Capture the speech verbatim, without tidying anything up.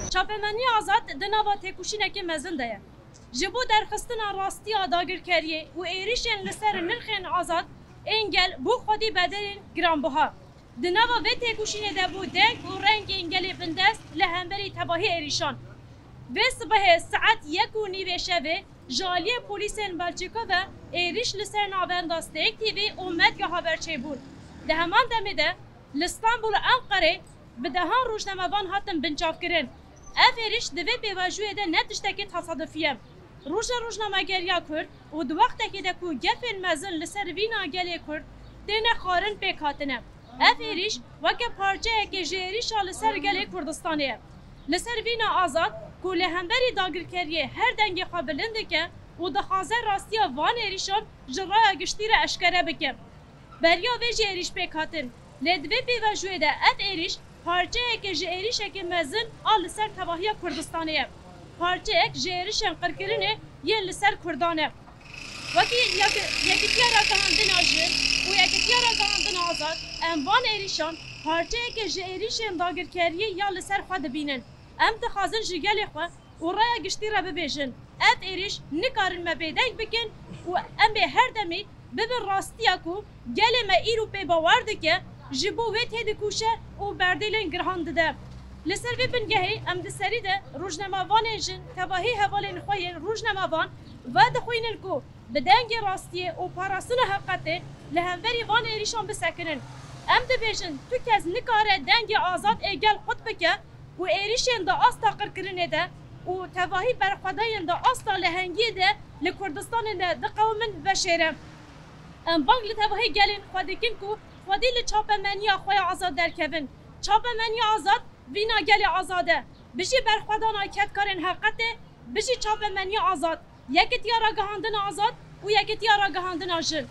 Çapemeniya azad di nava têkoşînekê mezin de ye. Ji bo derxistina rastiya dagirkeriyê û êrîşên li ser nirxên azad ên gel bo xwedî bedelên giranbiha. Di nava vê têkoşînê de bû deng û rengên gelê bindest li hemberî tevahî êrîşan. Vê sibehê saet yek û nîvê şevê ji aliyê polîsên Belçîka ve êrîş li ser navenda Stêrk T V û Medya Haber çêbûn. Di heman demê de li Stenbul û Enqerê bi dehan rojnamevan hatin binçavkirin. Ev êrîş di vê pêvajoyê de ne tiştekî tesadufî ye. Roja rojnamegeriya Kurd û di wextekê de ku gefên mezin li ser vîna gelê Kurd têne xwarin pêk hatine. Ev êrîş weke parçeyekê ji êrîşa li ser gelê Kurdistanê ye. Li ser vîna azad ku li hemberî dagirkeriyê her dengê xwe bilind dike û dixwaze rastiya van êrîşan ji raya giştî re eşkere bike. Beriya vê jî êrîş pêk hatin. Lê di vê pêvajoyê de ev êrîş parçeyeke ji êrîşeke mezin a li ser tevahiya Kurdistanê ye. Parçeyek ji êrîşên qirkirinê yên li ser Kurdan e. Wekî Yek-, Yekîtiya Ragihandina Jin û Yekîtiya Ragihandina Azad, em van êrîşan parçeyeke ji êrîşên dagirkeriyê ya li ser xwe dibînin. Em dixwazin ji gelê xwe û raya giştî re bibêjin, ev êrîş nikarin me bêdeng bikin û em ê her demî bibin rastiya ku gelê me îro pê bawer dike, ji bo wê têdikuşe û berdêlên girhan dide. Li ser vê bingehê em di serî de rojnamevanên jin tevahî hevalên xwe yên rojnamevan vedixwînin ku bi dengê rastiyê û parastina heqetê li hemberî van êrîşan bisekinin. Em dibêjin, tu kes nikare dengê azad ê gel qut bike û êrîşên di asta qirkirinê de û tevahî berxwedayên di asta lehengiyê de li Kurdistanê de diqewimin veşêre. Em bang li tevahî gelên xwe dikin ku xwedî li çapemeniya xwe ya azad derkevin. Çapemeniya azad vîna gelê azad e. Bijî berxwedana kedkarên heqetê, bijî çapemeniya azad, Yekîtiya Ragihandina Azad û Yekîtiya Ragihandina Jin.